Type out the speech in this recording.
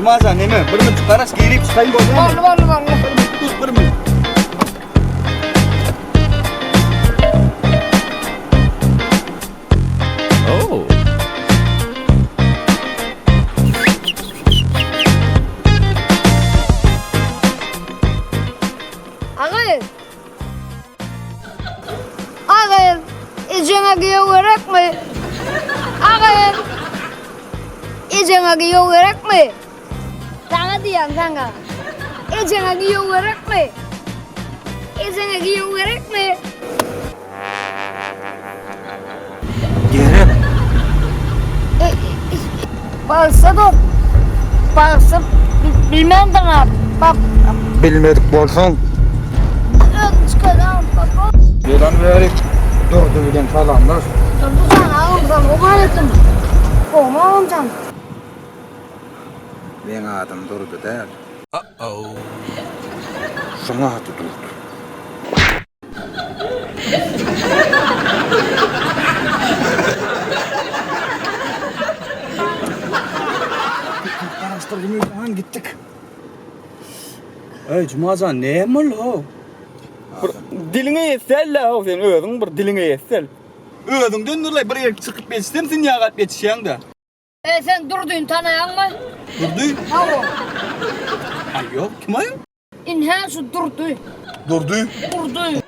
Jumajan neme, bir minut garaş girip çykaýyn bolýarmy? Boldy, boldy, boldy. Bir minut dur, bir minut. Oh. Agyz. Agyz, ejeňe giýew gerekmi? Agyz, ejeňe giýew gerekmi? Saňa diýýän, saňa. Ejeňe giýew gerekmi? Ejeňe giýew gerekmi? Gerek. Bagsa da bagsa bilmändir ha. Bak. Bilmedik bolsaň. Özüm çykaram baba. Ýylan bäri Durdy bilen salamlaş. Durdy jan agam jan gowy etdim. Gowmy agam jan? Meň adym Durdy däl. Uh-oh. Şoň ady Durdy. Garaşdyrdym öýdüň gitdik. Eý Jumajan näme boldy how? Bir diliňe ýetsel-le how sen özüň bir diliňe ýetsel. Özüňden durlaý bir ýerik çykyp ýetişsem sen ýa galyp ýetişýäň-de. E sen Durdyny tanaýaňmy? Durdy? Hawa. Aý ýok kim aý? Inhä şu Durdy. Durdy? Durdy.